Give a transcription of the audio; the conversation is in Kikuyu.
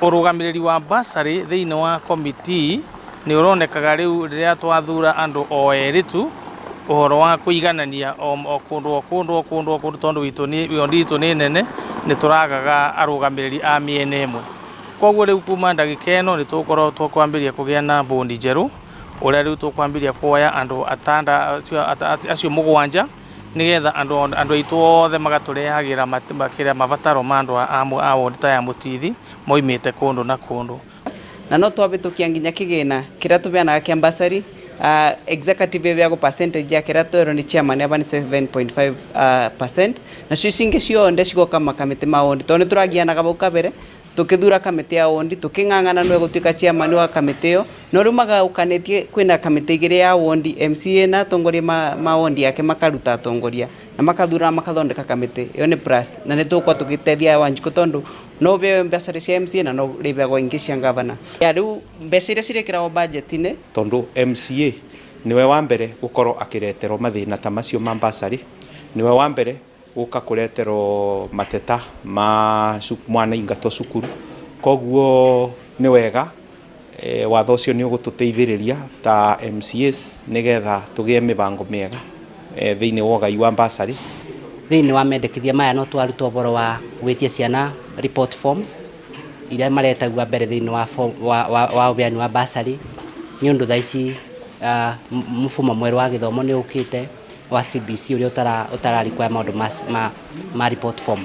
Ũrũgamĩrĩri wa bursary thĩinĩ wa committee nĩ ũronekaga rĩu rĩrĩa twathura andũ o erĩ tu, ũhoro wa kũiganania o kũndũ o kũndũ o kũndũ o kũndũ, tondũ witũ nĩ wondi itũ nĩ nene, nĩ tũragaga arũgamĩrĩri a mĩena ĩmwe. Koguo rĩu kuma ndagĩka ĩno nĩ tũgũkorwo tũkwambĩrĩria kũgĩa na bondi njerũ, ũrĩa rĩu tũkwambĩrĩria kuoya andũ acio 7, nĩgetha andũ aitũ othe magatũrehagĩra kĩrĩa mabataro ma andũ a wondi ta ya Mũtithi moimĩte kũndũ na kũndũ. Na no twabĩtũkia nginya kĩgĩna kĩrĩa tũbeanaga kĩa bursary, executive ĩbeagwo percentage ya kĩrĩa twerwo nĩ chairman aba nĩ 7.5 percent, nacio ici ingĩ cionde cigoka makamĩtĩ ma wondi, tondũ nĩ tũragianaga bau kabere tukithura kamĩtĩ ya wondi, tuking'ang'ana nĩwe gũtuĩka chairman wa kamĩtĩ ĩyo, no rĩu magaũkanĩtie kwĩna kamĩtĩ igĩrĩ ya wondi, MCA na atongoria ma wondi yake makaruta atongoria na makathura makathondeka kamĩtĩ ĩyo nĩ plus, na nĩ tũgũkorwo tũgĩteithia Wanjikũ, tondũ no ũbeo mbeca cia MCA na no ũrĩbeagwo ingĩ cia gavana ya rĩu mbeca iria cirekĩragwo budget-inĩ. Tondu MCA niwe wa mbere gukorwo akireterwo mathina ta macio ma bursary, niwe wa mbere guka kureterwo mateta ma mwana ingatwo cukuru. Koguo nĩ wega, watho ũcio nĩ ũgũtũteithĩrĩria ta MCAs nĩgetha tũgĩe mĩbango mĩega thĩinĩ wa ũgai wa bursary. Thĩinĩ wa mendekithia maya no twarutwo ũhoro wa gwĩtia ciana report forms iria maretagua mbere thĩinĩ wa form, wa ũbeani wa bursary, nĩ ũndũ thaa ici mfumo mwerũ wa gĩthomo nĩ ũkĩte wa CBC ũrĩa ũtara require maũndũ ma report form.